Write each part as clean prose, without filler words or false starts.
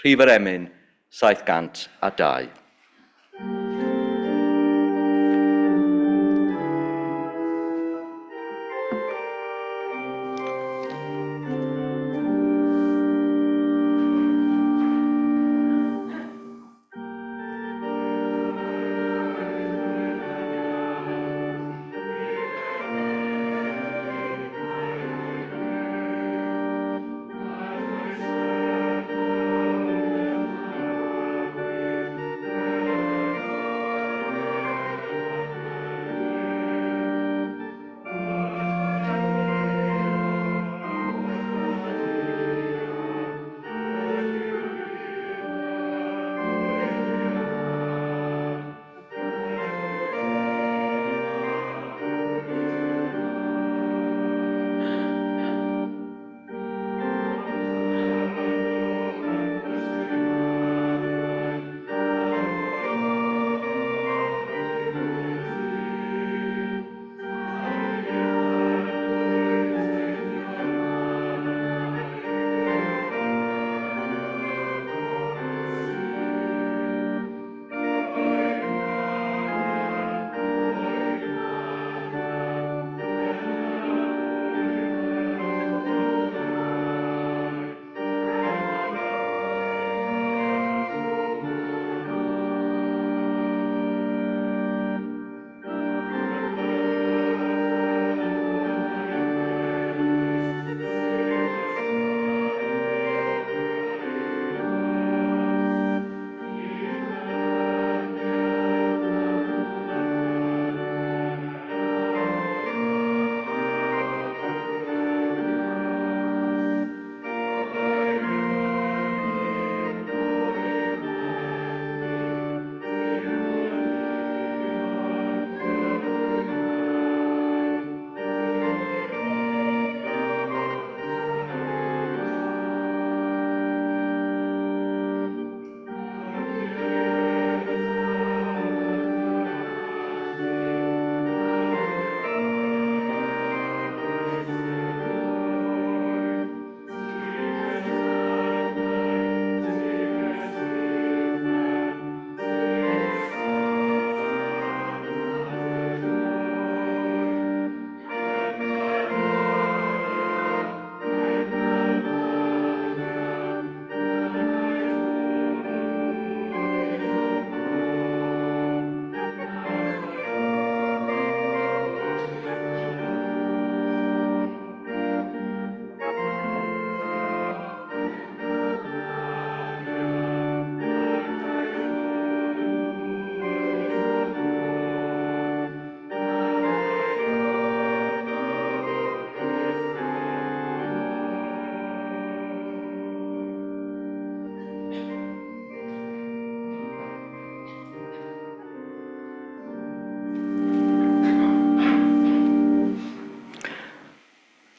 Rhif yr emyn 702.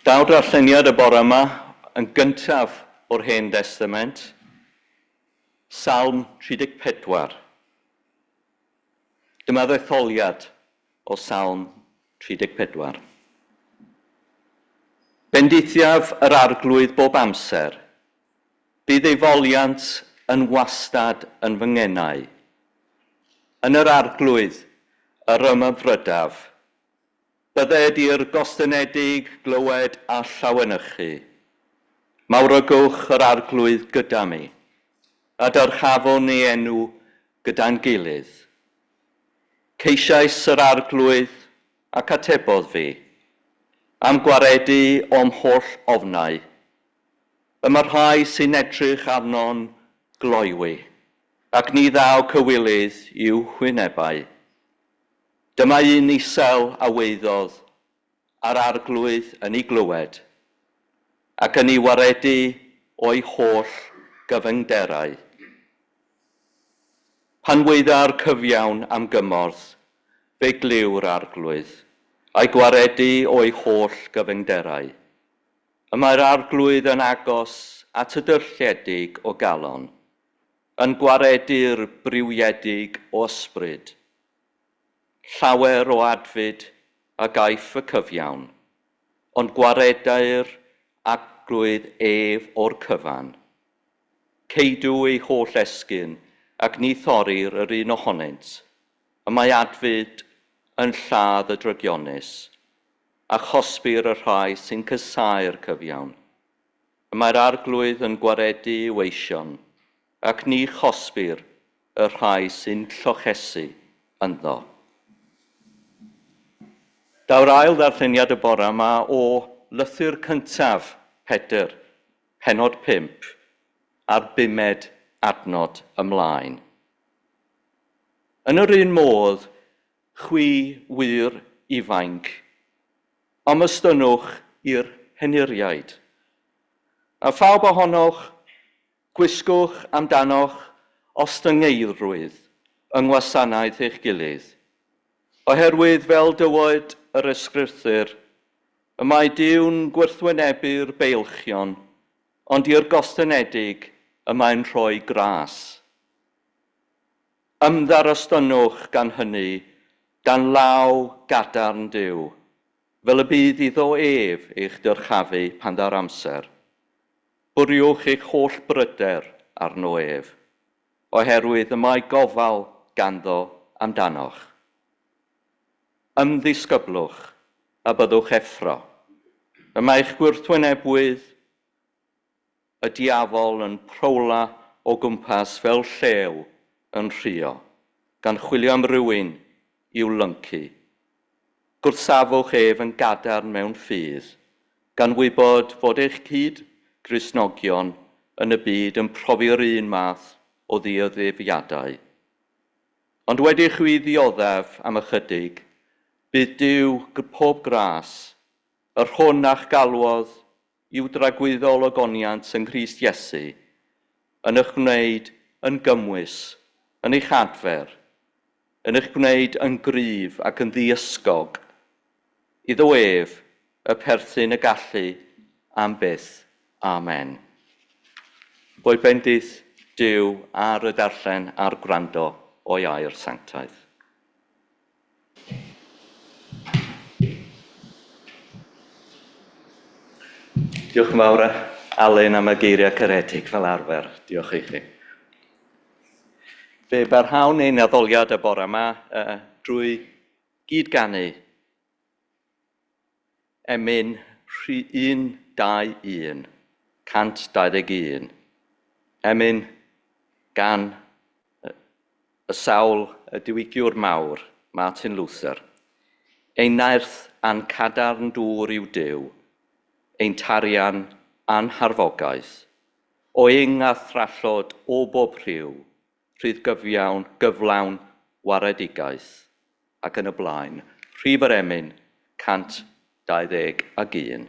Daw'r darlleniad y bore yma yn gyntaf o'r Hen Destament, Salm 34. Dyma ddetholiad o Salm 34. Bendithiaf yr Arglwydd bob amser. Bydd ei foliant yn wastad yn fy ngenau. Yn yr Arglwydd yr ymhyfrydaf. Bydded i'r gostynedig glywed a llawenychu. Mawrygwch yr Arglwydd gyda mi, a dyrchafwn ei enw gyda'n gilydd. Ceisiais yr Arglwydd ac atebodd fi, am gwaredu o'm holl ofnau. Y mae'r rhai sy'n edrych arno'n gloywi, ac ni ddaw cywilydd i'w hwynebau. Dyma un isel a weiddodd a'r Arglwydd yn ei glywed, ac yn ei waredu o'i holl gyfyngderau. Pan weidda'r cyfiawn am gymorth, fe glyw'r Arglwydd, a'i gwaredu o'i holl gyfyngderau. Y mae'r Arglwydd yn agos at y dyrlledig o galon, yn gwaredu'r briwiedig o ysbryd. Llawer o adfyd a gaiff y cyfiawn, ond gwaredai'r Arglwydd ef o'r cyfan. Ceidw ei holl esgyrn, ac ni thorir yr un ohonynt. Y mae adfyd yn lladd y drygionus, a chosbir y rhai sy'n casáu'r cyfiawn. Y mae'r Arglwydd yn gwaredu i'w weision, ac ni chosbir y rhai sy'n llochesu ynddo. Daw'r ail ddarlleniad y bore yma o lythyr cyntaf Pedr, pennod 5, a'r bumed adnod ymlaen. Yn yr un modd, chwi wŷr ifainc, ymestynnwch i'r henuriaid. A phawb ohonoch, gwisgwch amdanoch ostyngeiddrwydd yng ngwasanaeth eich gilydd. Oherwydd fel dywed yr ysgrythur, y mae Duw'n gwrthwynebu'r beilchion, ond i'r gostynedig y mae'n rhoi gras. Ymddarostynnwch gan hynny dan law gadarn Duw, fel y bydd iddo ef eich dyrchafu pan ddaw'r amser. Bwriwch eich holl bryder arno ef, oherwydd y mae gofal ganddo amdanoch. Ymddisgyblwch a byddwch effro. Y mae eich gwrthwynebwydd y diafol yn prowla o gwmpas fel llew yn rhuo, gan chwilio am rywun i'w lyncu. Gwrthsafwch ef yn gadarn mewn ffydd, gan wybod fod eich cyd-Gristnogion yn y byd yn profi'r un math o ddioddefiadau. Ond wedi chwi ddioddef am ychydig, bydd Duw pob gras, yr hwn a'ch galwodd i'w dragwyddol ogoniant yng Nghrist Iesu, yn eich gwneud yn gymwys, yn eich adfer, yn eich gwneud yn gryf ac yn ddiysgog, iddo ef y perthyn y gallu am byth. Amen. Boed bendith Duw ar y darllen a'r gwrando o'i air sanctaidd. Diolch yn fawr, Alun, am y geiriau caredig fel arfer. Diolch i chi. Fe barhawn ein addoliad y bore yma drwy gyd-ganu emyn 121, 121. Emyn gan y sawl y diwygiwr mawr, Martin Luther. Ein nerth a'n cadarn dŵr yw Duw, ein tarian a'n harfogaeth, o ing a thrallod o bob rhyw, rhydd gyfiawn, gyflawn, waredigaeth, ac yn y blaen. Rhif yr emyn 121.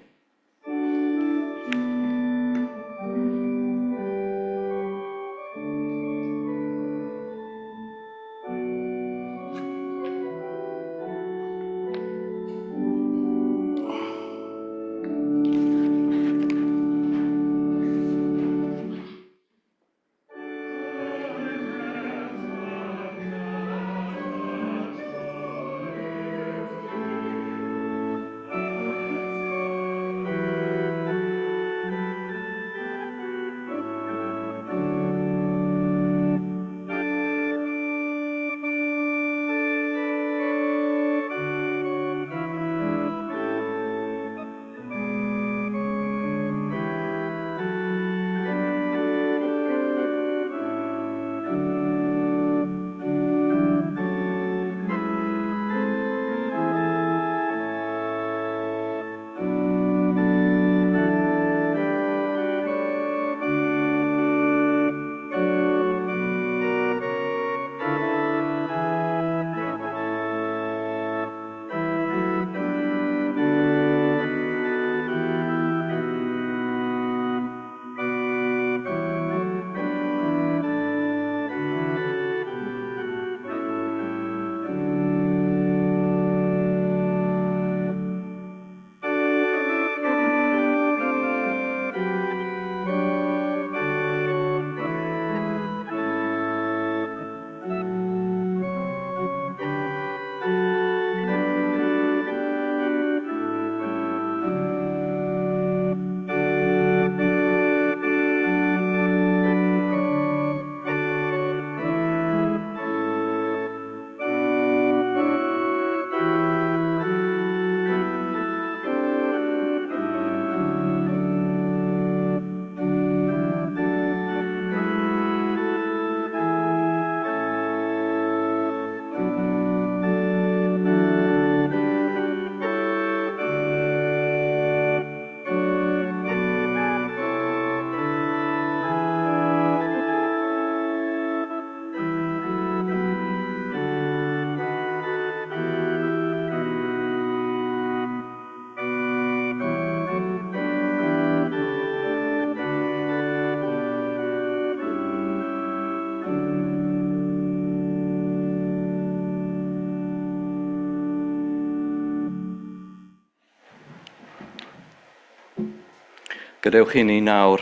Gadewch i ni nawr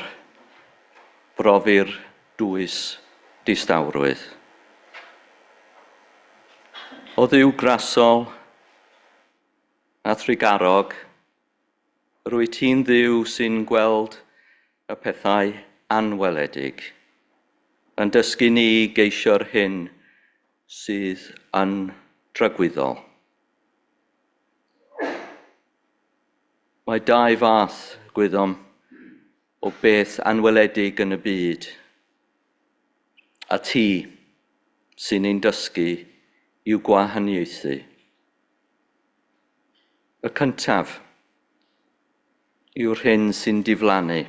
brofi'r dwys distawrwydd. O Dduw grasol a thrugarog, rwyt ti'n Dduw sy'n gweld y pethau anweledig, yn dysgu ni geisio'r hyn sydd yn dragwyddol. Mae dau fath, gwyddom, o beth anweledig yn y byd, a ti sy'n ein dysgu i'w gwahaniaethu. Y cyntaf yw'r hyn sy'n diflannu,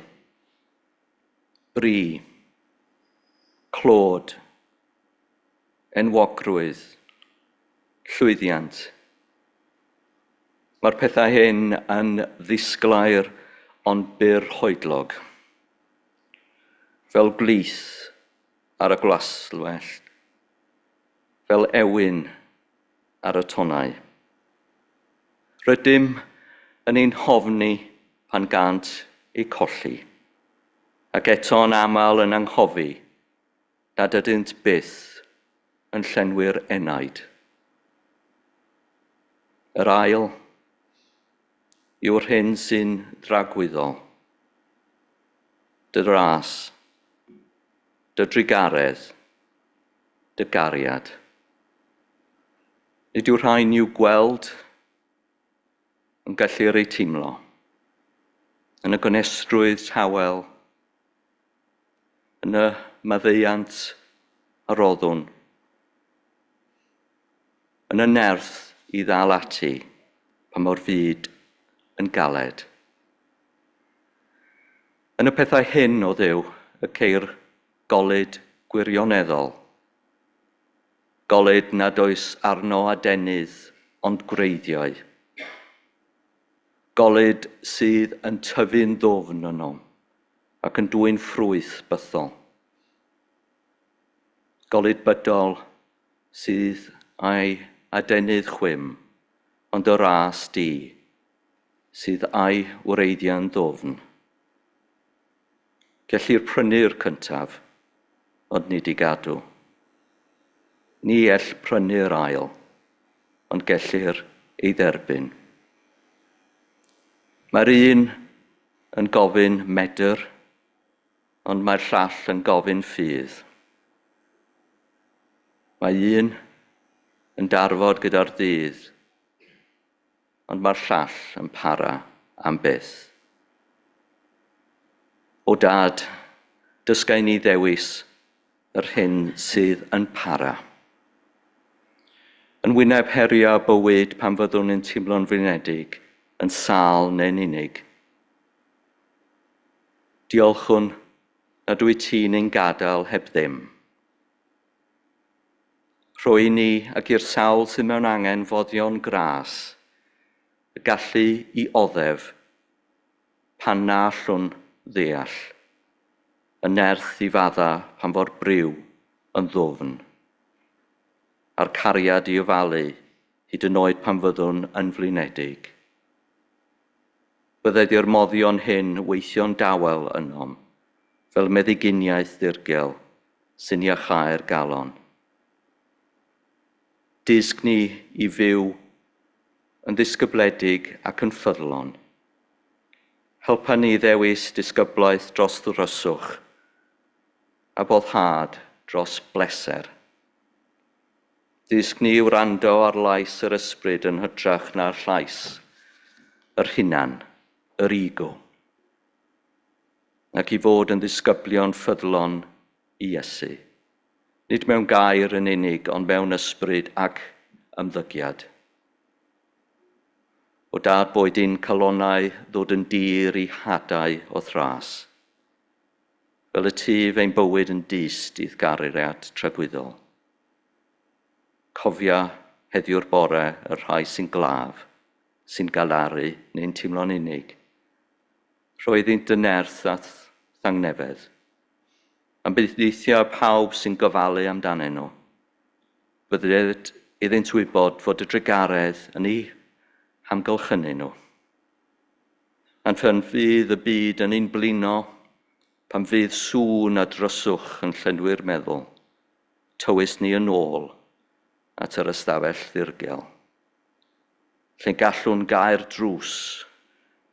bri, clod, enwogrwydd, llwyddiant. Mae'r pethau hyn yn ddisglair ond byr hoedlog, fel gwlith ar y glaswellt, fel ewyn ar y tonnau. Rydym yn ein hofni pan gânt eu colli, ac eto'n aml yn anghofi nad ydynt byth yn llenwi'r enaid. Yr ail yw'r hyn sy'n dragwyddol, dy ras, dy drugaredd, dy gariad. Nid yw rhain i'w gweld yn gallu eu teimlo. Yn y gonestrwydd tawel, yn y maddeuant a roddwn, yn y nerth i ddal ati pan mor fyd yn galed. Yn y pethau hyn o Dduw y ceir golud gwirioneddol, golud nad oes arno adenydd ond gwreiddiau, golud sydd yn tyfu'n ddwfn yno ac yn dwyn ffrwyth bythol. Golud bydol sydd â'i adenydd chwim, ond y ras di sydd â'i wreiddiau'n ddwfn. Gellir prynu'r cyntaf, ond nid i gadw. Ni ell prynu'r ail, ond gellir ei dderbyn. Mae'r un yn gofyn medr, ond mae'r llall yn gofyn ffydd. Mae un yn darfod gyda'r dydd, ond mae'r llall yn para am byth. O Dad, dysgai ni ddewis yr hyn sydd yn para. Yn wyneb heriau bywyd pan fyddwn yn teimlo'n flinedig, yn sâl neu'n unig. Diolchwn nad wyt ti'n ein gadael heb ddim. Rho i ni ac i'r sawl sydd mewn angen foddion gras, y gallu i oddef pan na allwn ddeall, y nerth i fadda pan fo'r briw yn ddwfn, a'r cariad i ofalu hyd yn oed pan fyddwn yn flinedig. Bydded i'r moddion hyn weithio'n dawel ynom, fel meddyginiaeth ddirgel sy'n iacháu'r galon. Dysg ni i fyw yn ddisgybledig ac yn ffyddlon. Helpa ni ddewis disgyblaeth dros ddryswch a boddhad dros bleser. Dysg ni wrando ar lais yr ysbryd yn hytrach na'r llais yr hunan, yr ego, ac i fod yn ddisgyblion ffyddlon i Iesu. Nid mewn gair yn unig, ond mewn ysbryd ac ymddygiad. O Dad, boed i'n calonnau ddod yn dir i hadau o thras, fel y tyf ein bywyd yn dyst i'th gariad tragwyddol. Cofia heddiw'r bore y rhai sy'n glaf, sy'n galaru neu'n teimlo'n unig. Rho iddynt dy nerth a thangnefedd. A bendithia pawb sy'n gofalu amdanyn nhw. Bydded iddynt wybod fod y drugaredd yn eu hamgylchynu nhw. A'n phan fydd y byd yn ein blino, pan fydd sŵn a dryswch yn llenwi'r meddwl, tywys ni yn ôl at yr ystafell ddirgel, lle gallwn gau'r drws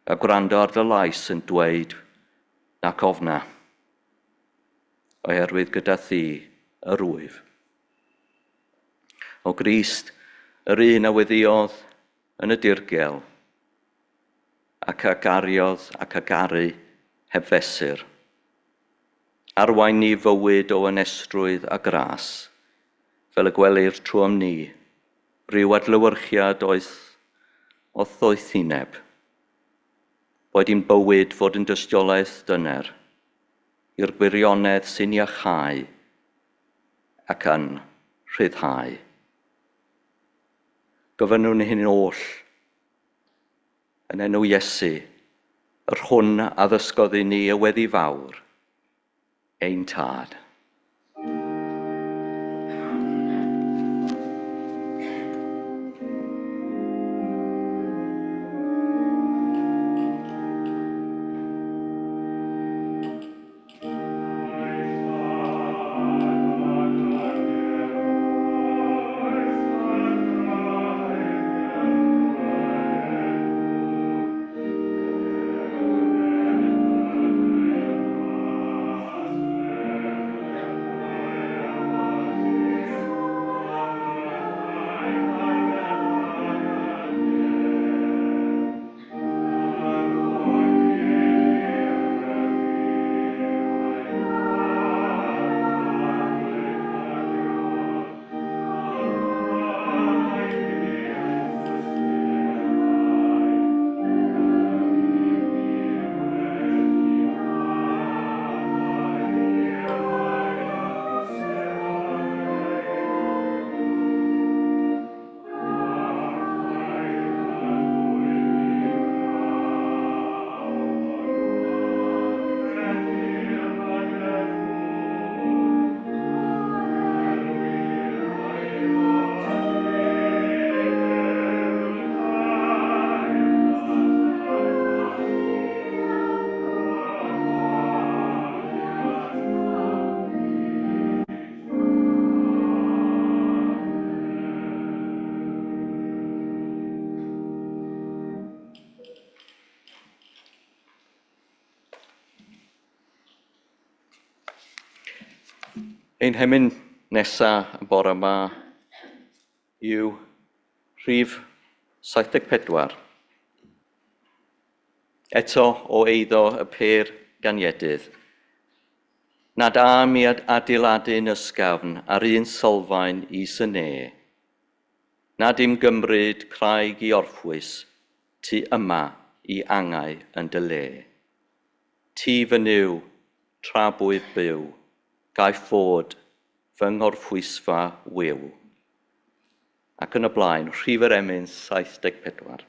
a gwrando ar dy lais yn dweud nac ofna, oherwydd gyda thi yr wyf. O Grist, yr un a weddïodd yn y dirgel, ac a gariodd ac a garu heb fesur. Arwain ni fywyd o onestrwydd a gras, fel y gwelir trwom ni, rhyw adlewyrchiad oedd o ddoethineb. Boed i'n bywyd fod yn dystiolaeth dyner, i'r gwirionedd sy'n iachau ac yn rhyddhau. Gofynnwn hyn oll yn enw Iesu, yr hwn a ddysgodd i ni y weddi fawr, ein Tad. Ein hemyn nesaf y bore yma yw rhif 74. Eto o eiddo y pêr ganiedydd. Nad am i adeiladu'n ysgafn ar un sylfaen is y ne. Nad im gymryd craig i orffwys, tu yma i angau yn dy le. Ti fy Nuw, tra bwyf byw, gaiff fod fy nghorffwysfa wiw. Ac yn y blaen, rhif yr emyn 74.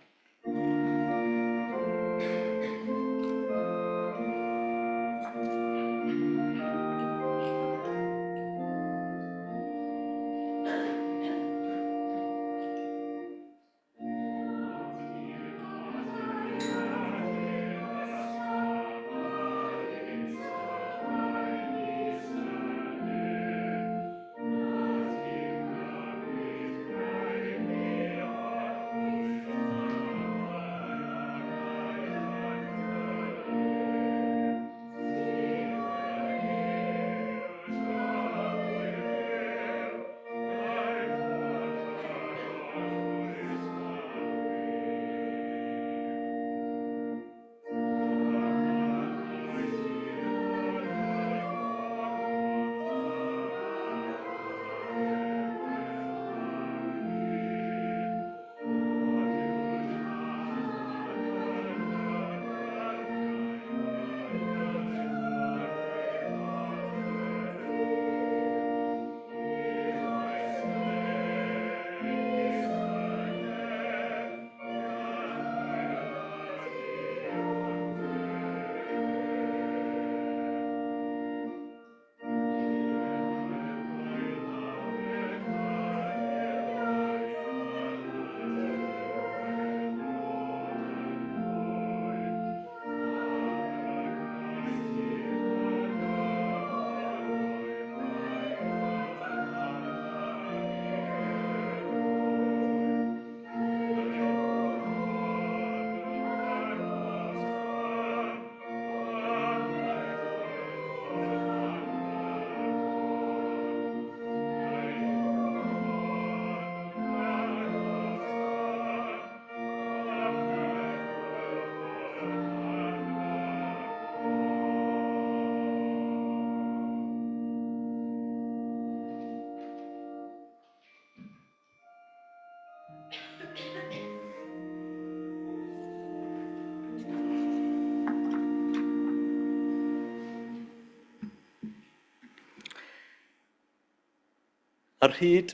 Ar hyd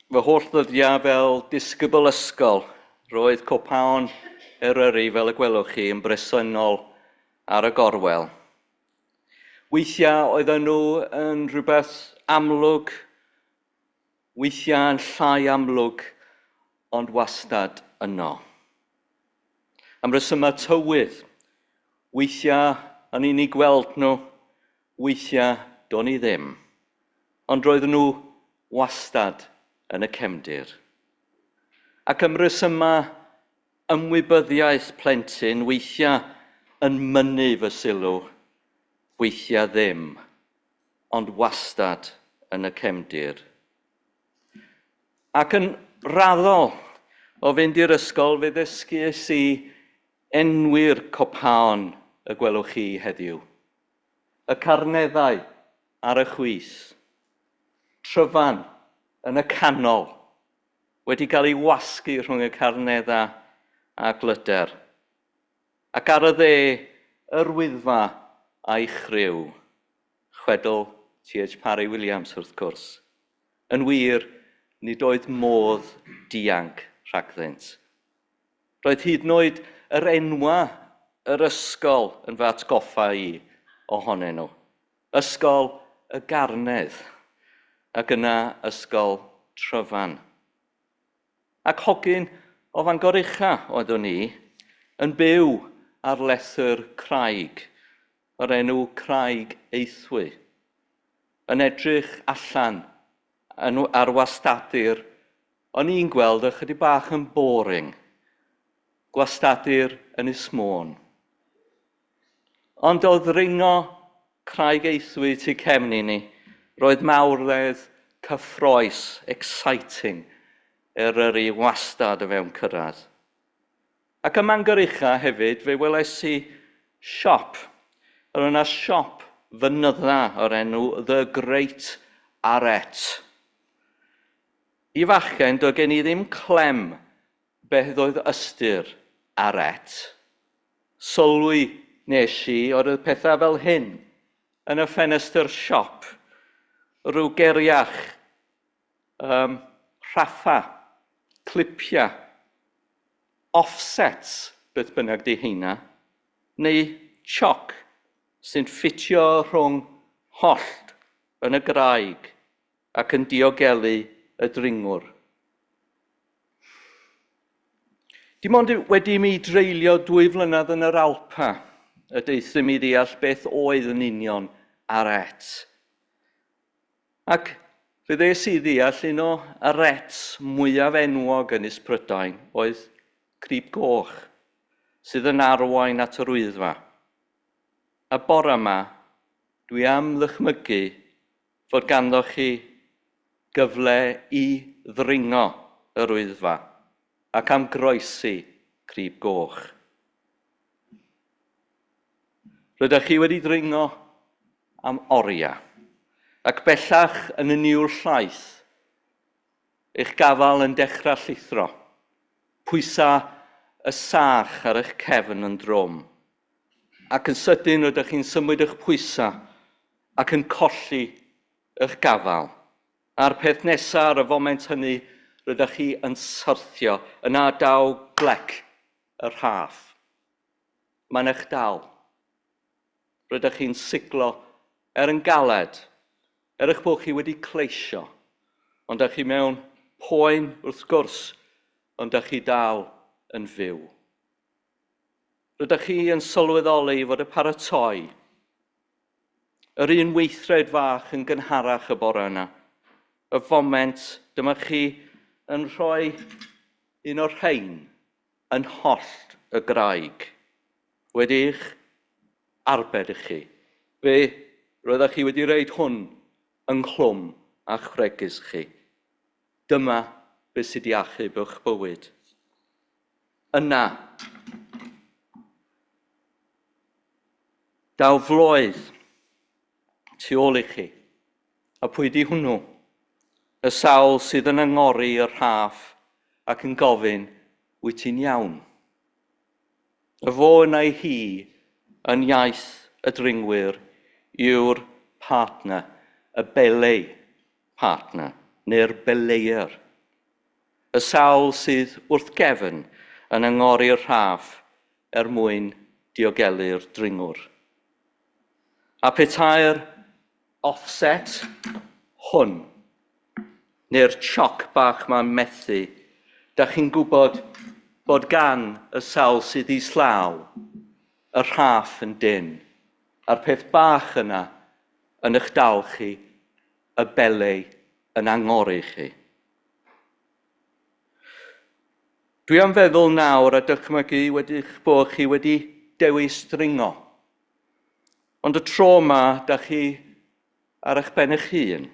fy holl ddyddiau fel disgybl ysgol, roedd copaon Eryri, fel y gwelwch chi, yn bresennol ar y gorwel. Weithiau oedden nhw yn rhywbeth amlwg, weithiau yn llai amlwg, ond wastad yno. Am resymau tywydd, weithiau o'n i'n eu gweld nhw, weithiau do'n i ddim. Ond roedden nhw wastad yn y cefndir. Ac am resymau ymwybyddiaeth plentyn, weithiau yn mynnu fy sylw, weithiau ddim, ond wastad yn y cefndir. Ac yn raddol o fynd i'r ysgol, fe ddysgues i enwi'r copaon y gwelwch chi heddiw. Y Carneddau ar y chwith, Tryfan yn y canol, wedi cael ei wasgu rhwng y Carneddau a Glyder. Ac ar y dde, yr Wyddfa a'i chriw. Chwedl T.H. Parry Williams, wrth gwrs. Yn wir, nid oedd modd dianc rhagddynt. Roedd hyd yn oed yr enwa yr ysgol yn fy atgoffa i ohonyn nhw. Ysgol y Garnedd, ac yna Ysgol Tryfan. Ac hogyn o Fangor Ucha oeddwn i, yn byw ar lethr craig, o'r enw Craig Aethwy, yn edrych allan yn, ar wastadir, o'n i'n gweld ychydig bach yn boring, gwastadir Ynys Môn. Ond o ddringo Craig Aethwy tu cefn i ni, roedd mawredd cyffroes, exciting, Eryri wastad o fewn cyrraedd. Ac ym Mangor Ucha hefyd, fe welais i siop. Yr yna siop fynydda o'r enw The Great Arete. I fachgen, doedd gen i ddim clem beth oedd ystyr arete. Sylwi nes i oedd y pethau fel hyn yn y ffenestr siop. Rhyw geriach, rhaffa, clipia, offsets, beth bynnag di heina, neu cioc sy'n ffitio rhwng hollt yn y graig ac yn diogelu y dringwr. Dim ond wedi i mi dreulio 2 flynedd yn yr Alpa y deuthum i ddeall beth oedd yn union arete. Ac fe ddes i ddeall un o arêts mwyaf enwog yn Ynys Prydain oedd Crib Goch, sydd yn arwain at yr Wyddfa. A bore yma, dwi am ddychmygu fod ganddo chi gyfle i ddringo yr Wyddfa ac am groesi Crib Goch. Rydych chi wedi dringo am oriau, ac bellach yn y niwl llaith, eich gafael yn dechrau llithro, pwysa y sach ar eich cefn yn drwm, ac yn sydyn rydych chi'n symud eich pwysa ac yn colli eich gafael. A'r peth nesaf ar y foment hynny, rydych chi yn syrthio, yna daw glec y rhaff. Mae'n eich dal. Rydych chi'n siglo er yn galed, er eich bod chi wedi cleisio, ond ydych chi mewn poen wrth gwrs, ond ydych chi dal yn fyw. Rydych chi yn sylweddoli fod y paratoi, yr un weithred fach yn gynharach y bore yna, y foment dyma chi yn rhoi un o'r rhain yn hollt y graig, wedi'ch arbed i chi. Fe roeddech chi wedi reid hwn ynghlwm a chwregys chi. Dyma beth sydd wedi achub eich bywyd. Yna, daw floedd tu ôl i chi. A pwy di hwnnw? Y sawl sydd yn angori y rhaff ac yn gofyn, wyt ti'n iawn? Y fo neu hi yn iaith y dringwyr yw'r partner, y belay partner. neu'r belayer. Y sawl sydd wrth gefn yn angori'r rhaff er mwyn diogelu'r dringwr. A petai'r offset hwn, neu'r choc bach ma'n methu, da chi'n gwybod bod gan y sawl sydd islaw y rhaff yn dynn, a'r peth bach yna yn eich dal chi, y belay yn angori chi. Dwi am feddwl nawr a dychmygu wedi'ch bod chi wedi dewis dringo. Ond y tro yma, da chi ar eich ben eich hun.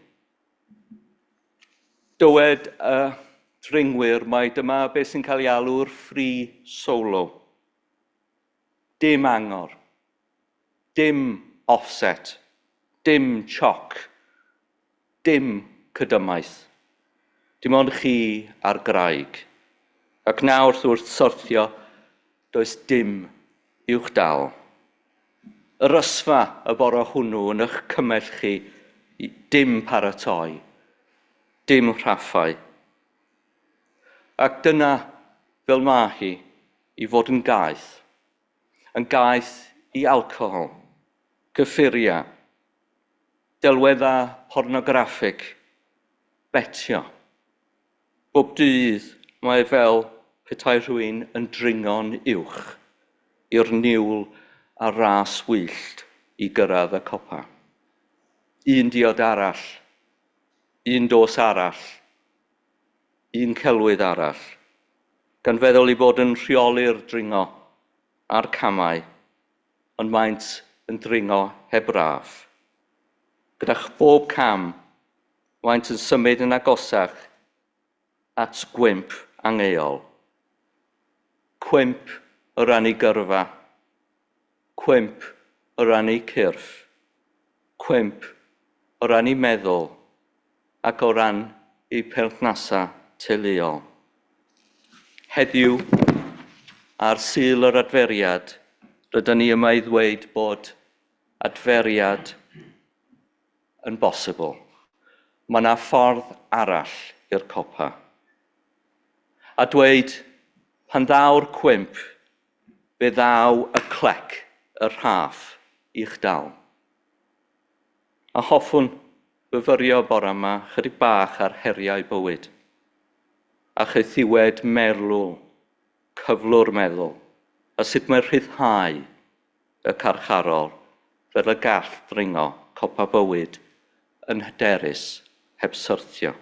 Dywed y dringwyr mai dyma beth sy'n cael ei alw'r free solo. Dim angor, dim offset, dim choc, dim cydymaith. Dim ond chi a'r graig. Ac nawr wrth syrthio, does dim i'wch dal. Yr ysfa y bore hwnnw yn eich cymell chi i dim paratoi, dim rhaffau. Ac dyna fel mae hi i fod yn gaeth. Yn gaeth i alcohol, cyffuriau, delweddau pornograffig, betio. Bob dydd mae fel petai rhywun yn dringo'n uwch i'r niwl a ras wyllt i gyrraedd y copa. Un diod arall, un dos arall, un celwydd arall, gan feddwl ei bod yn rheoli'r dringo a'r camau, ond maent yn dringo heb raff. Gyda'ch bob cam, maent yn symud yn agosach at gwymp angheuol. Cwymp o ran ei gyrfa, cwymp o ran ei cyrff, cwymp o ran ei meddwl ac o ran ei perthnasau teuluol. Heddiw, ar Sul yr Adferiad, rydyn ni yma i ddweud bod adferiad yn bosibl. Mae yna ffordd arall i'r copa. A dweud, pan ddaw'r cwymp, fe ddaw y clec, y rhaff, i'ch dal. A hoffwn fyfyrio bore yma chydig bach ar heriau bywyd, a chaethiwed meddwl, cyflwr meddwl, a sut mae rhyddhau y carcharor fel y gall ddringo copa bywyd yn hyderus heb syrthio.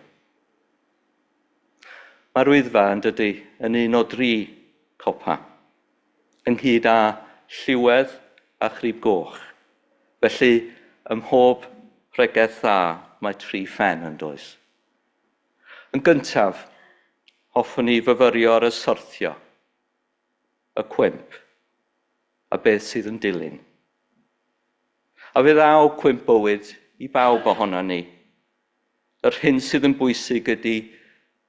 Mae'r Wyddfa, yn dydy, yn un o dri copa, ynghyd â Lliwedd a Chrib Goch. Felly, ym mhob pregeth dda, mae tri phen yn does. Yn gyntaf, hoffwn i fyfyrio ar y syrthio, y cwymp, a beth sydd yn dilyn. A fe ddaw cwymp bywyd i bawb ohono ni. Yr hyn sydd yn bwysig ydy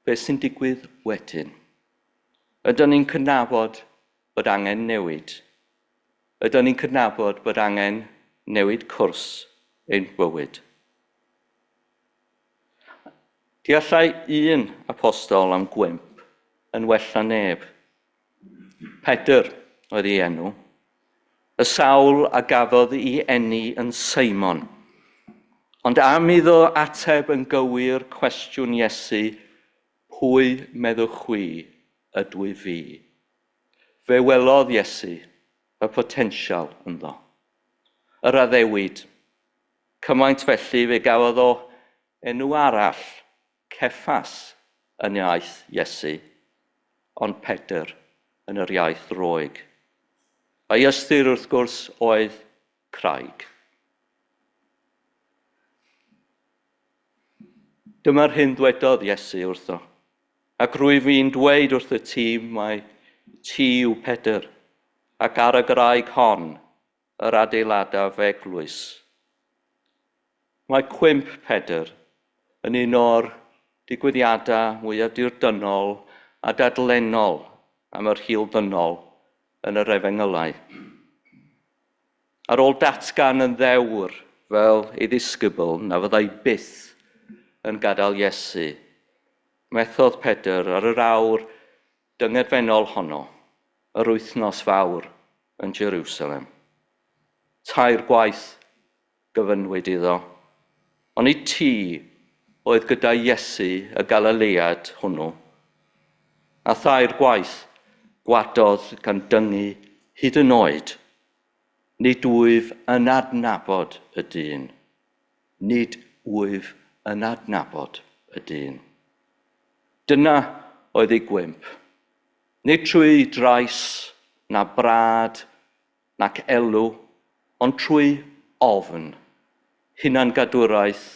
beth sy'n digwydd wedyn. Ydyn ni'n cydnabod bod angen newid? Ydyn ni'n cydnabod bod angen newid cwrs ein bywyd? Deallai un apostol am gwymp yn well na neb. Pedr oedd ei enw. Y sawl a gafodd ei eni yn Seimon. Ond am iddo ateb yn gywir cwestiwn Iesu, pwy meddwch chwi ydw i fi? Fe welodd Iesu y potensial ynddo. Yr addewid. Cymaint felly fe gafodd o enw arall, Ceffas, yn iaith Iesu, ond Pedr yn yr iaith Roeg. A'i ystyr, wrth gwrs, oedd craig. Dyma'r hyn ddwedodd Iesu wrtho. Ac rwyf i'n dweud wrth y ti mai ti yw Pedr, ac ar y graig hon yr adeiladaf eglwys. Mae cwymp Pedr yn un o'r digwyddiadau mwyaf dirdynnol a dadlennol am yr hil ddynol yn yr efengylau. Ar ôl datgan yn ddewr fel ei ddisgybl na fyddai byth yn gadael Iesu, methodd Pedr ar yr awr dyngedfennol honno, yr wythnos fawr yn Jerusalem. Tair gwaith gofynnwyd iddo, onid ti oedd gyda Iesu y Galilead hwnnw? A thair gwaith gwadodd gan dyngu hyd yn oed, nid wyf yn adnabod y dyn. Nid wyf yn adnabod y dyn. Dyna oedd ei gwymp. Nid trwy drais, na brad, nac elw, ond trwy ofn, hunangadwraeth,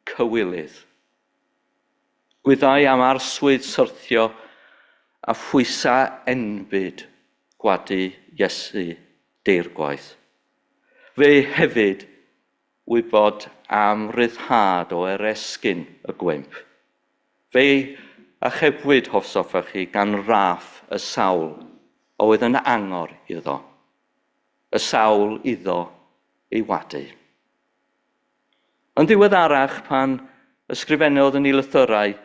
cywilydd. Gwyddai am arswyd syrthio a phwysau enbyd gwadu Iesu deirgwaith. Fe hefyd wybod am ryddhad o eresgyn y gwymp. Fe achebwyd, hofsofach chi, gan raff y sawl oedd yn angor iddo. Y sawl iddo ei wadu. Yn ddiweddarach, pan ysgrifennodd yn ei lythyrau,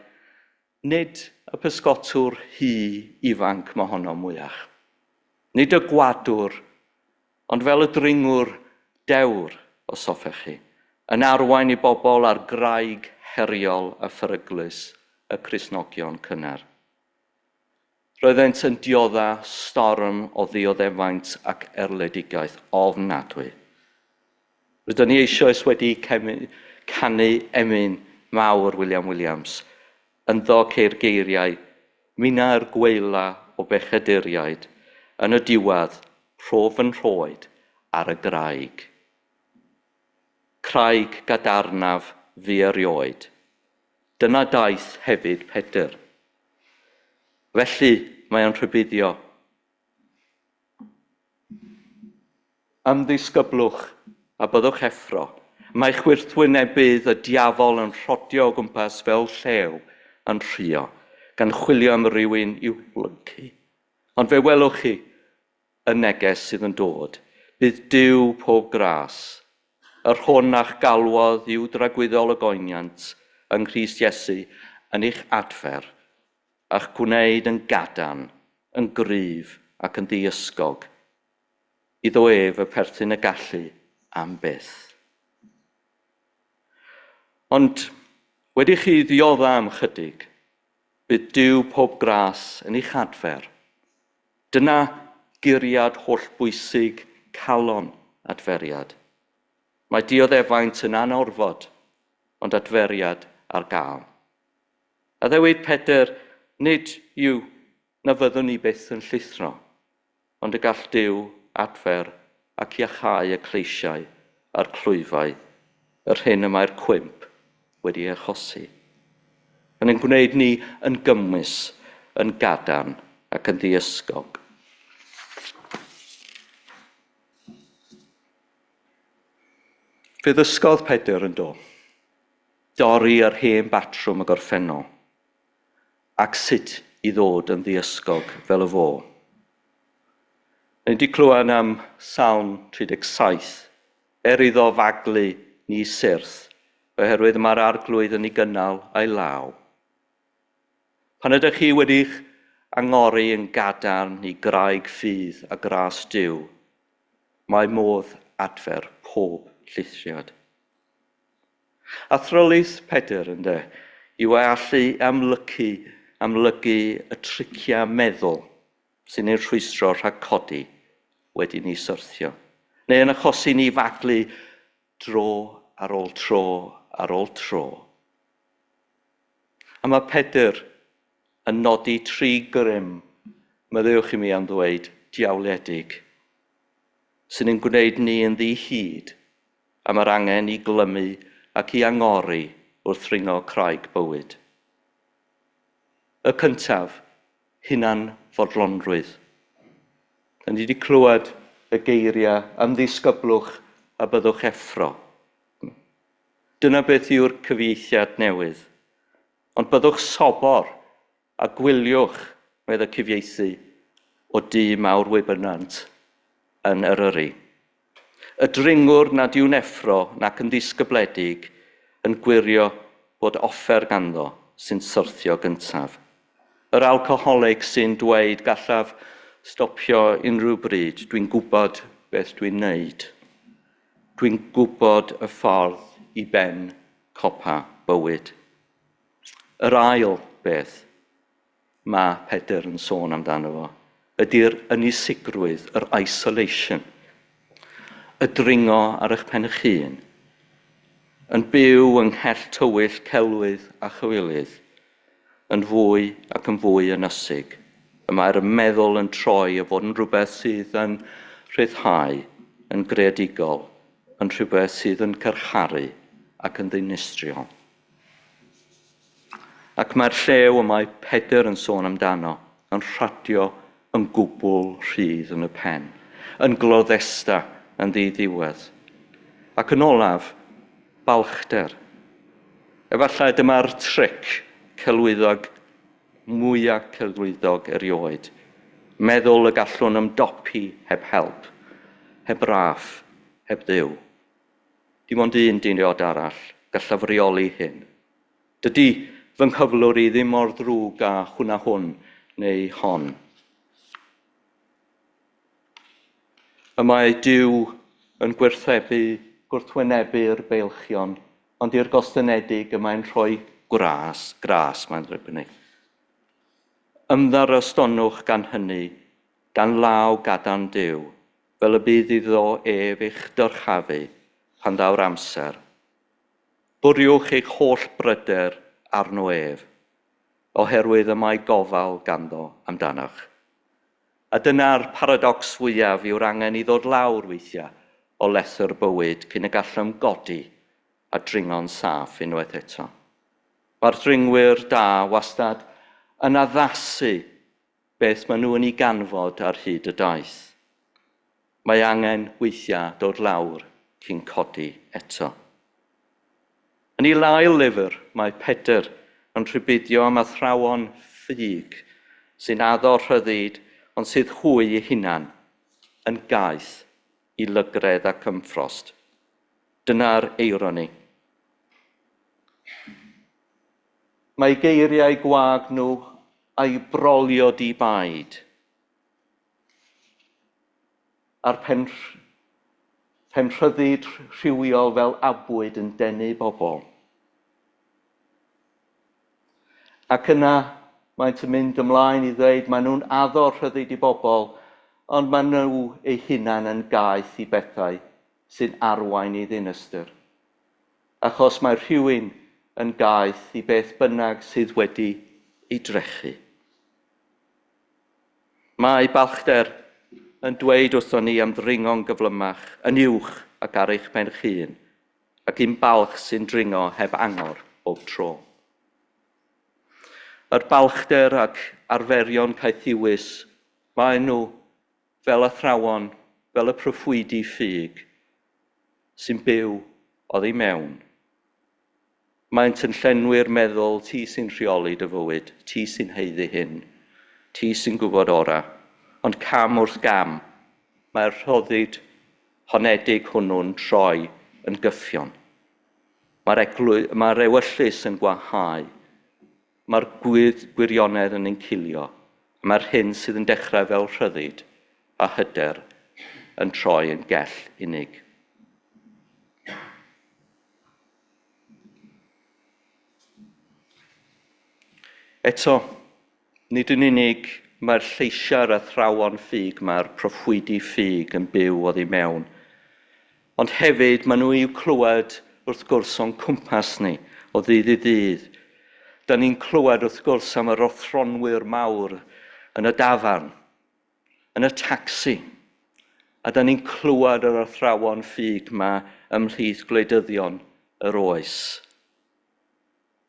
nid y pysgotwr hy ifanc mohono mwyach. Nid y gwadwr, ond fel y dringwr dewr, os hoffech chi, yn arwain i bobl ar graig heriol a pheryglus y Cristnogion cynnar. Roeddent yn diodda storm o ddioddefaint ac erledigaeth ofnadwy. Rydyn ni eisoes wedi canu emyn mawr William Williams. Ynddo ceir geiriau, Minna'r gweila o bechaduriaid, yn y diwedd, rhof fy nhroed ar y graig. Craig gadarnaf fu erioed. Dyna daith hefyd Pedr. Felly mae o'n rhybuddio. Ymddisgyblwch a byddwch effro. Mae chwyrthwynebydd y diafol yn rhodio o gwmpas fel llew yn rhuo, gan chwilio am rywun i'w lyncu. Ond fe welwch chi y neges sydd yn dod. Bydd Duw pob gras, yr hwn a'ch galwodd i'w dragwyddol y goeniant yng Nghrist Iesu yn eich adfer, a'ch gwneud yn gadarn, yn gryf ac yn ddiysgog. Iddo ef y perthyn y gallu am byth. Ond wedi chi ddiodda am chydig, bydd Duw pob gras yn eich adfer. Dyna guriad hollbwysig calon adferiad. Mae dioddefaint yn anorfod, ond adferiad ar gael. Addewid Pedr, nid yw na fyddwn ni byth yn llithro, ond y gall Duw adfer ac iachau y cleisiau a'r clwyfau, yr hyn y mae'r cwymp wedi ei achosi. Yn ein gwneud ni yn gymwys, yn gadarn ac yn ddiysgog. Fe ddysgodd Pedr yn do, dorri yr hen batrwm y gorffennol, ac sut i ddod yn ddiysgog fel y fo. Ni wedi clywed am Salm 37, er iddo faglu ni syrth, oherwydd mae'r arglwydd yn ei gynnal a'i law. Pan ydych chi wedi'ch angori yn gadarn i graig ffydd a gras Duw, mae modd adfer pob llithriad. Athrylith Pedr, ynde, yw ei allu amlygu, amlygu y triciau meddwl sy'n ein rhwystro rhag codi wedi ni syrthio, neu yn achosi ni faglu dro ar ôl tro ar ôl tro. A mae Pedr yn nodi tri grym, maddeuwch i mi am ddweud, diawledig, sy'n ein gwneud ni yn ddi-hid am yr angen i glymu ac i angori wrth ringo craig bywyd. Y cyntaf, hunanfodlonrwydd. Da ni wedi clywed y geiriau ymddisgyblwch a byddwch effro. Dyna beth yw'r cyfieithiad newydd. Ond byddwch sobor a gwyliwch, medd y cyfieithu, o du mawr wybynant yn Eryri. Y dringwr nad yw'n effro nac yn ddisgybledig yn gwirio bod offer ganddo sy'n syrthio gyntaf. Yr alcoholic sy'n dweud gallaf stopio unrhyw bryd, dwi'n gwybod beth dwi'n neud. Dwi'n gwybod y ffordd i ben copa bywyd. Yr ail beth mae Pedr yn sôn amdano fo ydy'r ynysigrwydd, yr isolation, y dringo ar eich pen eich hun, yn byw yng nghell tywyll celwydd a chywilydd, yn fwy ac yn fwy ynysig. Y mae'r meddwl yn troi o fod yn rhywbeth sydd yn rhyddhau, yn greadigol, yn rhywbeth sydd yn carcharu ac yn ddinistriol. Ac mae'r llew y mae Pedr yn sôn amdano yn rhadio yn gwbl rhydd yn y pen, yn gloddesta yn ddiddiwedd. Ac yn olaf, balchder. Efallai dyma'r tric celwyddog mwyaf celwyddog erioed. Meddwl y gallwn ymdopi heb help, heb raff, heb Dduw. Dim ond un diod arall gallaf reoli hyn. Dydy fy nghyflwr i ddim mor ddrwg â hwnna hwn neu hon. Y mae Duw yn gwrthwynebu, gwrthwynebu'r beilchion, ond i'r gostynedig y mae'n rhoi gras, gras mae'n ddrwg. Ymddarostynwch gan hynny, dan law gadarn Duw, fel y bydd iddo ef eich dyrchafu pan ddaw'r amser. Bwriwch eich holl bryder arno ef, oherwydd y mae gofal ganddo amdanoch. A dyna'r paradox fwyaf yw'r angen i ddod lawr weithiau o lethr bywyd cyn y gallwn godi a dringo'n saff unwaith eto. Mae'r dringwyr da wastad yn addasu beth maen nhw yn ei ganfod ar hyd y daith. Mae angen weithiau dod lawr cyn codi eto. Yn ei ail lyfr, mae Pedr yn rhybuddio am athrawon ffug sy'n addo rhyddid, ond sydd hwy eu hunan yn gaeth i lygredd ac ymffrost. Dyna'r eironi. Mae geiriau gwag nhw a'i brolio di-baid. A'r pen, penrhyddid rhywiol fel abwyd yn denu bobl. Ac yna maent yn mynd ymlaen i ddweud maen nhw'n addo rhyddid i bobl, ond maen nhw eu hunain yn gaeth i bethau sy'n arwain i ddinistr. Achos mae rhywun yn gaeth i beth bynnag sydd wedi ei drechu. Mae balchder yn dweud wrthon ni am ddringo'n gyflymach, yn uwch ac ar eich pen eich hun, ac un balch sy'n dringo heb angor bob tro. Yr balchder ac arferion caethiwus, maen nhw fel athrawon, fel y proffwydi ffug, sy'n byw oddi mewn. Maent yn llenwi'r meddwl, ti sy'n rheoli dy fywyd, ti sy'n haeddu hyn, ti sy'n gwybod ora. Ond cam wrth gam, mae'r rhyddid honedig hwnnw'n troi yn gyffion. Mae'r, mae'r ewyllys yn gwanhau. Mae'r gwirionedd yn encilio. Mae'r hyn sydd yn dechrau fel rhyddid a hyder yn troi yn gell unig. Eto, nid yn unig mae'r lleisiau'r athrawon ffug, mae'r proffwydi ffug yn byw oddi mewn, ond hefyd maen nhw i'w clywed wrth gwrs o'n cwmpas ni o ddydd i ddydd. Da ni'n clywed wrth gwrs am yr athronwyr mawr yn y dafarn, yn y tacsi. A da ni'n clywed yr athrawon ffug ma ymhlith gwleidyddion yr oes.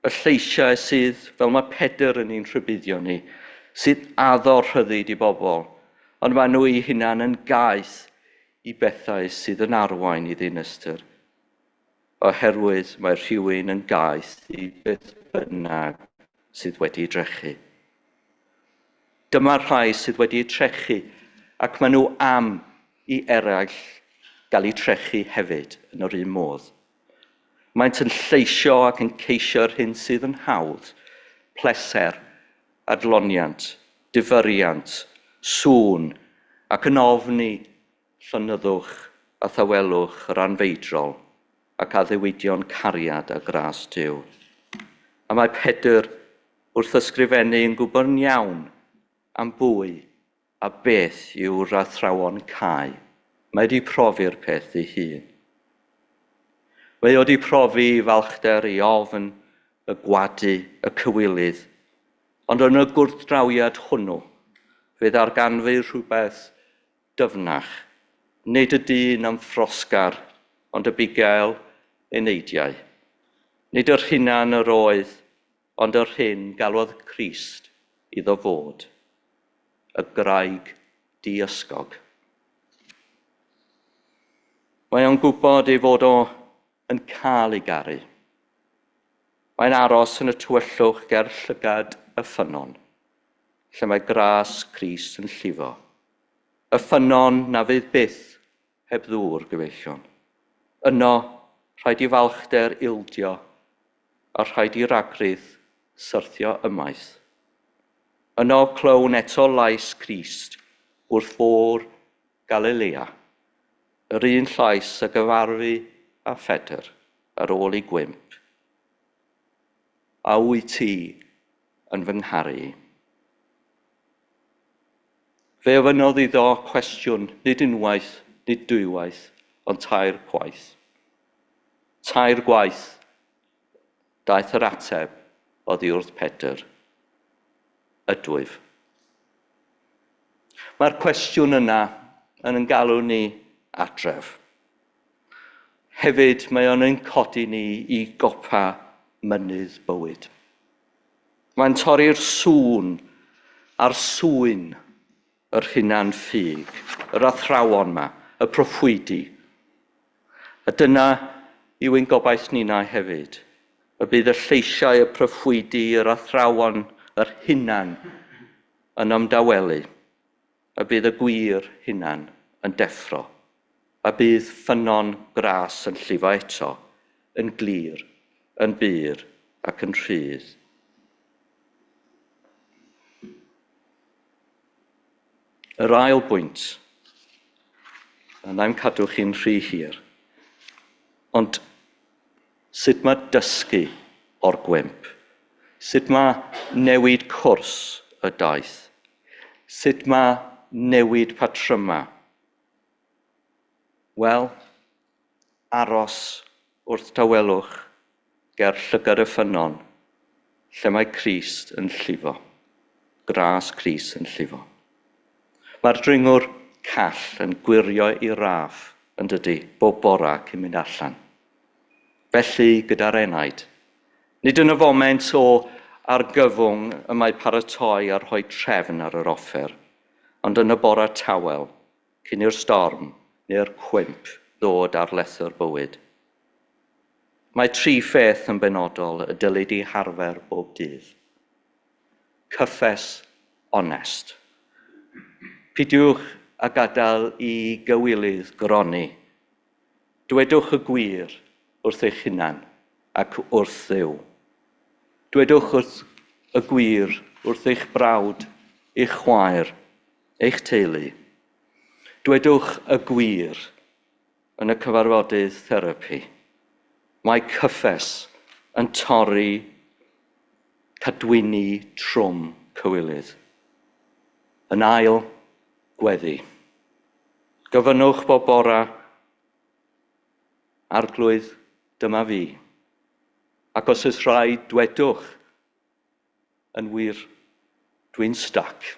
Y lleisiau sydd, fel mae Pedr yn ein rhybuddio ni, sydd addo rhyddid i bobl, ond maen nhw eu hunain yn gaeth i bethau sydd yn arwain i ddinistr. Oherwydd mae rhywun yn gaeth i beth bynnag sydd wedi drechu. Dyma'r rhai sydd wedi trechu ac maen nhw am i eraill gael eu trechu hefyd yn yr un modd. Maent yn lleisio ac yn ceisio'r hyn sydd yn hawdd, pleser, adloniant, difyriant, sŵn, ac yn ofni llonyddwch a thawelwch yr anfeidrol ac addewidion cariad a gras Duw. A mae Pedr wrth ysgrifennu yn gwybod yn iawn am bwy a beth yw'r athrawon cau. Mae wedi profi'r peth ei hun. Mae wedi profi i falchder, i ofn, y gwadu, y cywilydd. Ond yn y gwrthdrawiad hwnnw, fe ddarganfu rhywbeth dyfnach. Nid y dyn am ffrosgar, ond y bugail eneidiau. Nid yr hunan yr oedd, ond yr hyn galwodd Crist iddo fod, y graig diysgog. Mae o'n gwybod ei fod o yn cael ei garu. Mae'n aros yn y tywyllwch ger llygad y ffynnon, lle mae gras Crist yn llifo. Y ffynnon na fydd byth heb ddŵr, gyfeillion. Yno, rhaid i falchder ildio a rhaid i ragrith syrthio ymaith. Yno clywn eto lais Crist wrth fôr Galilea, yr un llais a gyfarfu â Phedr ar ôl ei gwymp. A wyt ti yn fy ngharu i? Fe ofynnodd iddo cwestiwn, nid unwaith, nid dwywaith, ond tair gwaith. Tair gwaith daeth yr ateb oddi wrth Pedr. Ydwyf. Mae'r cwestiwn yna yn yn galw ni adref. Hefyd, mae o'n ein codi ni i gopa mynydd bywyd. Mae'n torri'r sŵn a'r swyn yr hunan ffug, yr athrawon 'ma, y proffwydi. A dyna yw ein gobaith ninnau hefyd, y bydd y lleisiau, y proffwydi, yr athrawon, yr hunan yn ymdawelu, y bydd y gwir hunan yn deffro, a bydd ffynnon gras yn llifo eto, yn glir, yn bur ac yn rhydd. Yr ail bwynt, a na i'm cadw chi'n rhy hir, ond sut mae dysgu o'r gwymp? Sut mae newid cwrs y daith? Sut mae newid patrymau? Wel, aros wrth dawelwch ger llygad y ffynnon, lle mae Crist yn llifo. Gras Crist yn llifo. Mae'r dringwr call yn gwirio ei raff, yn dydy, bob bora cyn mynd allan. Felly, gyda'r enaid, nid yn y foment o argyfwng y mae paratoi a rhoi trefn ar yr offer, ond yn y bora tawel, cyn i'r storm neu'r cwymp ddod ar lethr bywyd. Mae tri pheth yn benodol y dylid eu harfer bob dydd. Cyffes onest. Pidiwch â gadael i gywilydd gronni. Dwedwch y gwir wrth eich hunan ac wrth Dduw. Dwedwch wrth y gwir wrth eich brawd, eich chwaer, eich teulu. Dwedwch y gwir yn y cyfarfodydd therapi. Mae cyffes yn torri cadwyni trwm cywilydd. Yn ail, gweddi. Gofynnwch bob bora, Arglwydd, dyma fi. Ac os oes rhaid, dwedwch, yn wir, dwi'n stuck.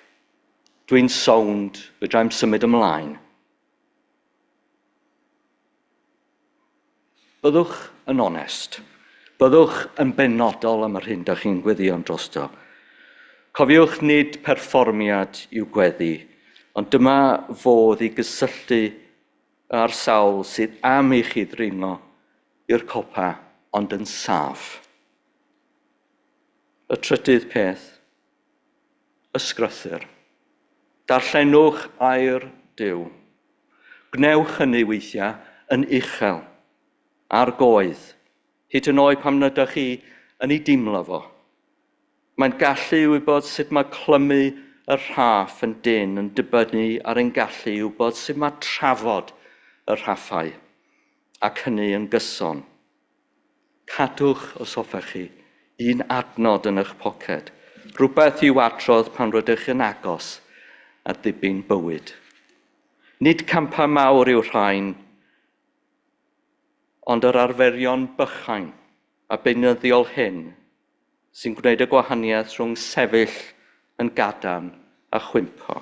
Dwi'n sownd, fedrai'm symud ymlaen. Byddwch yn onest. Byddwch yn benodol am yr hyn da chi'n gweddïo drosto. Cofiwch nid perfformiad yw gweddi, ond dyma fodd i gysylltu â'r sawl sydd am i chi ddringo i'r copa, ond yn saff. Y trydydd peth, ysgrythur. Darllenwch air Duw. Gwnewch hynny weithiau yn uchel, ar goedd. Hyd yn oed pan nad ydych chi yn ei dimlo fo. Mae'n gallu i wybod sut mae clymu y rhaff yn dynn yn dibynnu ar ein gallu i wybod sut mae trafod y rhaffau, ac hynny yn gyson. Cadwch, os hoffech chi, un adnod yn eich poced, rhywbeth i'w adrodd pan rydych yn agos at ddibyn bywyd. Nid campau mawr yw'r rhain, ond yr arferion bychain a beunyddiol hyn sy'n gwneud y gwahaniaeth rhwng sefyll yn gadarn a chwympo.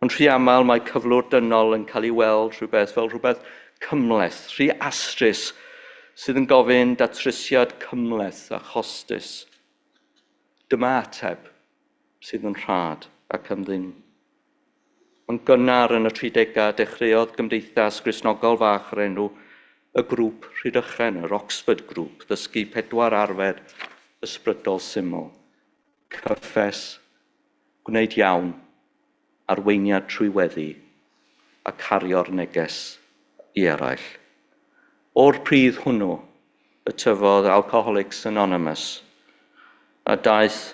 Ond rhy aml mae cyflwr dynol yn cael ei weld rhywbeth fel rhywbeth cymhleth, rhy astrus, sydd yn gofyn datrysiad cymhleth a chostus. Dyma ateb sydd yn rhad ac am ddim. Yn gynnar yn y 30au dechreuodd Gymdeithas Gristnogol fach o'r enw y Grŵp Rhydychen, yr Oxford Group, ddysgu 4 arfer ysbrydol syml: cyffes, gwneud iawn, arweiniad trwy weddi, a cario'r neges i eraill. O'r pridd hwnnw y tyfodd Alcoholics Anonymous, a daeth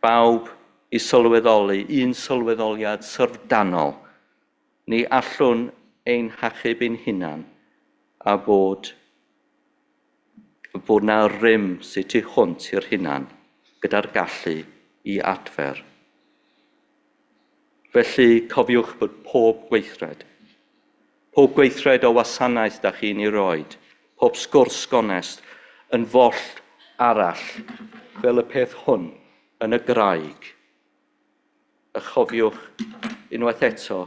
bawb i sylweddoli un sylweddoliad syfrdanol: ni allwn ein hachub ein hunan, a bod 'na rym sydd tu hwnt i'r hunan gyda'r gallu i adfer. Felly cofiwch bod pob gweithred o wasanaeth da chi'n ei roed, pob sgwrs gonest yn follt arall fel y peth hwn yn y graig. A chofiwch unwaith eto,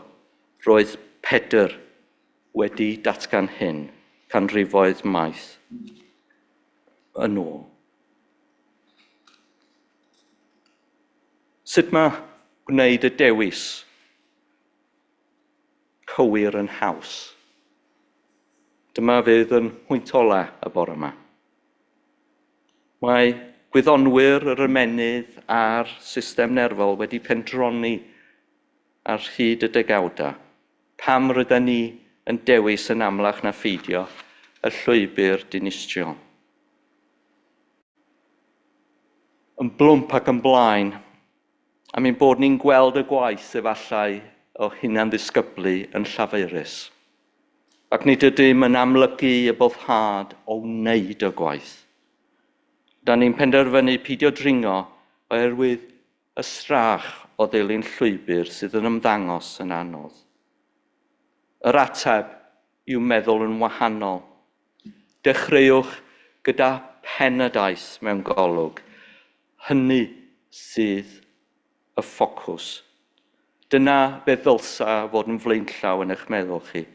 roedd Pedr wedi datgan hyn canrifoedd maith yn ôl. Sut mae gwneud y dewis cywir yn haws? Dyma fydd yn pwynt ola y bore yma. Mae gwyddonwyr yr ymennydd a'r system nerfol wedi pendroni ar hyd y degawdau. Pam rydyn ni yn dewis yn amlach na pheidio y llwybr dinistriol? Yn blwmp ac yn blaen, am ein bod ni'n gweld y gwaith efallai o hunan-ddisgyblu yn llafurus. Ac nid ydym yn amlygu y boddhad o wneud y gwaith. Da ni'n penderfynu peidio dringo oherwydd y strach o ddilyn llwybr sydd yn ymddangos yn anodd. Yr ateb yw meddwl yn wahanol. Dechreuwch gyda pen y daith mewn golwg. Hynny sydd y ffocws. Dyna beth ddylsa fod yn flaenllaw yn eich meddwl chi.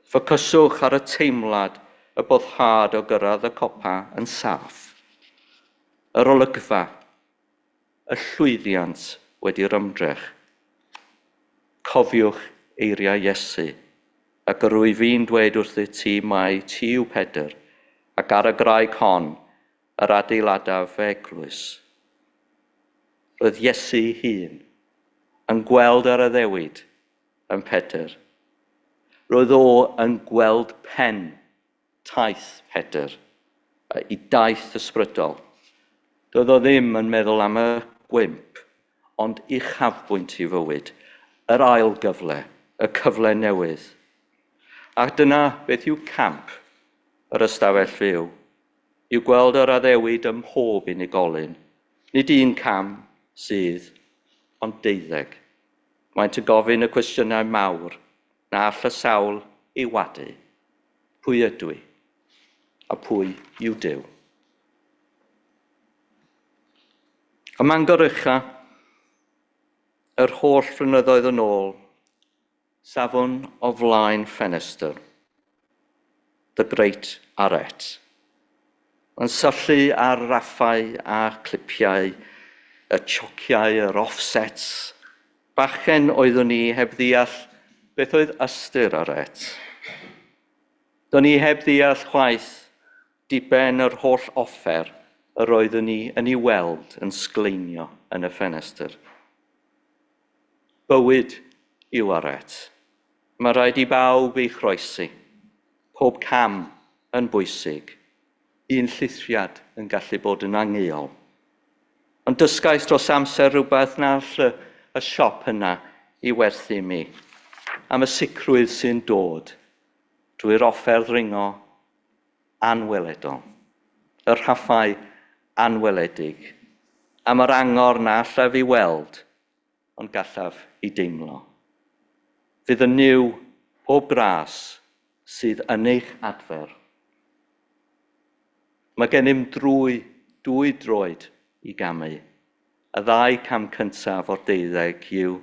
Ffocyswch ar y teimlad, y boddhad o gyrraedd y copa yn saff. Yr olygfa, y llwyddiant wedi'r ymdrech. Cofiwch eiriau Iesu, ac yr wyf fi'n dweud wrthyt ti mai ti yw Pedr, ac ar y graig hon yr adeiladaf fy eglwys. Roedd Iesu hun yn gweld yr addewid yn Pedr. Roedd o yn gweld pen taith Pedr, i daith ysbrydol. Doedd o ddim yn meddwl am y gwymp, ond uchafbwynt i fywyd, yr ail gyfle, y cyfle newydd. A dyna beth yw camp yr ystafell fyw, yw gweld yr addewid ym mhob unigolyn. Nid un cam sydd, ond 12. Maent yn gofyn y cwestiynau mawr na all y sawl ei wadu. Pwy ydw i? A pwy yw Duw? Ym Mangor Ucha, yr holl flynyddoedd yn ôl, safwn o flaen ffenestr. The Great Arete. Yn syllu ar raffau a clipiau, y chociau, yr offsets. Bachgen oeddwn i heb ddeall beth oedd ystyr arête. Do'n i heb ddeall chwaith diben yr holl offer yr oeddwn i yn ei weld yn sgleinio yn y ffenestr. Bywyd yw arête. Mae rhaid i bawb ei chroesi. Pob cam yn bwysig. Un llithriad yn gallu bod yn angheuol. Ond dysgais dros amser rhywbeth na all y siop yna i werthu mi, am y sicrwydd sy'n dod drwy'r offer ddringo anweledol, y rhaffau anweledig, am yr angor na allaf i weld, ond gallaf i deimlo. Fydd y Nuw pob gras sydd yn eich adfer. Mae gennym drwy dwy droed i gamu. Y ddau cam cyntaf o'r deuddeg yw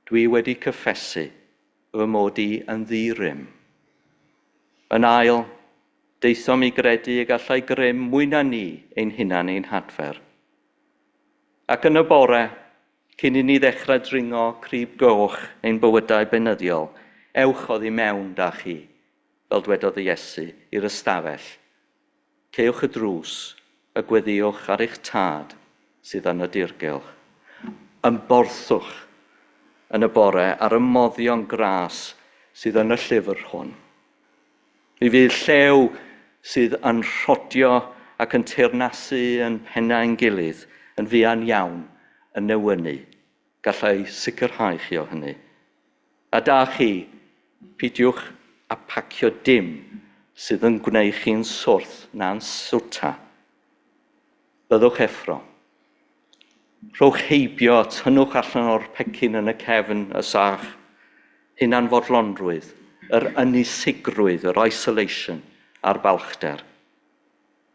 dwi wedi cyffesu fy mod i yn ddi-rym. Yn ail, daethom i gredu y gallai grym mwy na ni ein hunan ein hadfer. Ac yn y bore, cyn i ni ddechrau dringo crib goch ein bywydau beunyddiol, ewch oddi mewn da chi, fel dwedodd Iesu, i'r ystafell. Caewch y drws a gweddïwch ar eich tad sydd yn y dirgylch. Ymborthwch yn y bore ar y moddion gras sydd yn y llyfr hwn. Mi fydd llew sydd yn rhodio ac yn teyrnasu yn pennau'n gilydd yn fuan iawn yn newynu. Gallai sicrhau chi o hynny. A da chi, pidiwch a pacio dim sydd yn gwneud chi'n swrth na'n swta. Byddwch effro. Rhowch heibio, tynnwch allan o'r pecyn yn y cefn, y sach, hunanfodlonrwydd, yr ynysigrwydd, yr isolation a'r balchder.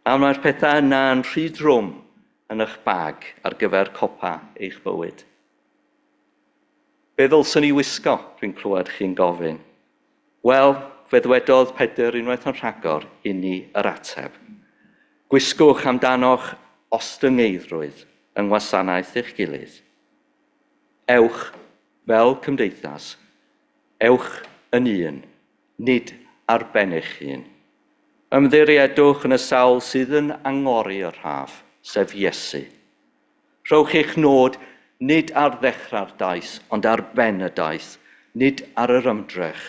A mae'r pethau yna yn rhy drwm yn eich bag ar gyfer copa eich bywyd. Be ddylswn i wisgo, dwi'n clywed chi'n gofyn. Wel, fe ddwedodd Pedr unwaith yn rhagor i ni yr ateb. Gwisgwch amdanoch ostyngeiddrwydd yng ngwasanaeth eich gilydd. Ewch fel cymdeithas, ewch yn un, nid ar ben eich hun. Ymddiriedwch yn y sawl sydd yn angori y rhaff, sef Iesu. Rhowch eich nod nid ar ddechrau'r daith, ond ar ben y daith, nid ar yr ymdrech.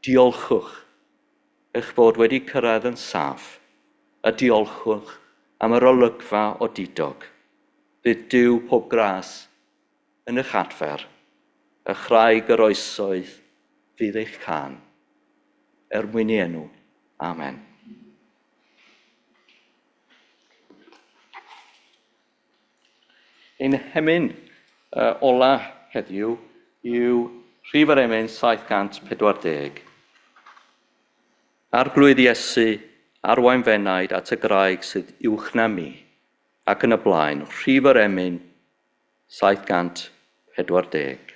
Diolchwch eich bod wedi cyrraedd yn saff, a diolchwch am yr olygfa odidog. Bydd Duw pob gras yn eich adfer, y chraig yr oesoedd fydd eich cân. Er mwyn ei enw. Amen. Ein hemyn ola heddiw yw rhif yr emyn 740. Arglwydd Iesu, arwain f'enaid at y graig sydd uwch na mi, ac yn y blaen, rhif yr emyn 740.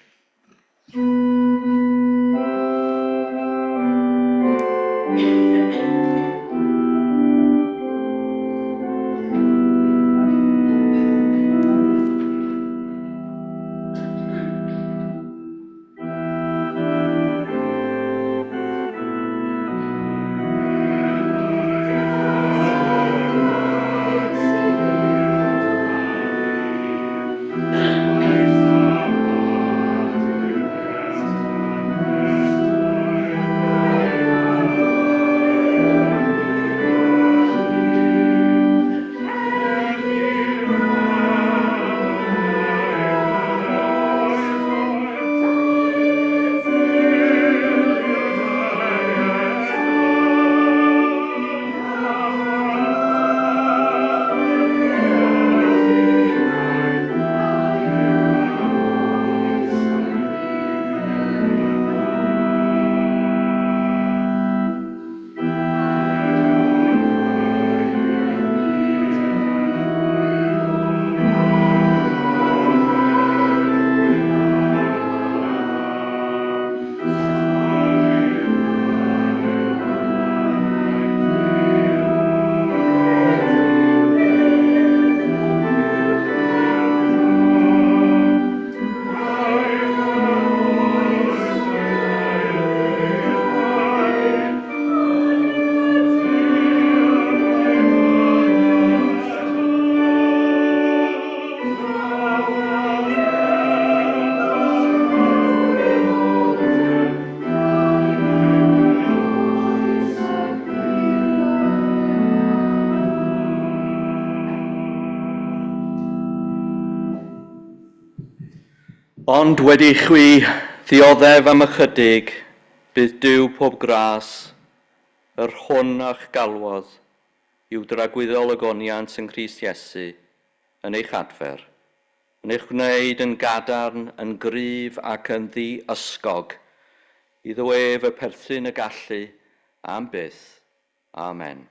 Ond wedi chwi ddioddef am ychydig, bydd Duw pob gras, yr hwn a'ch galwodd, i'w dragwyddol ogoniant yng Nghrist Iesu, yn eich adfer, yn eich gwneud yn gadarn, yn gryf ac yn ddi-ysgog, iddo ef y perthyn y gallu am byth. Amen.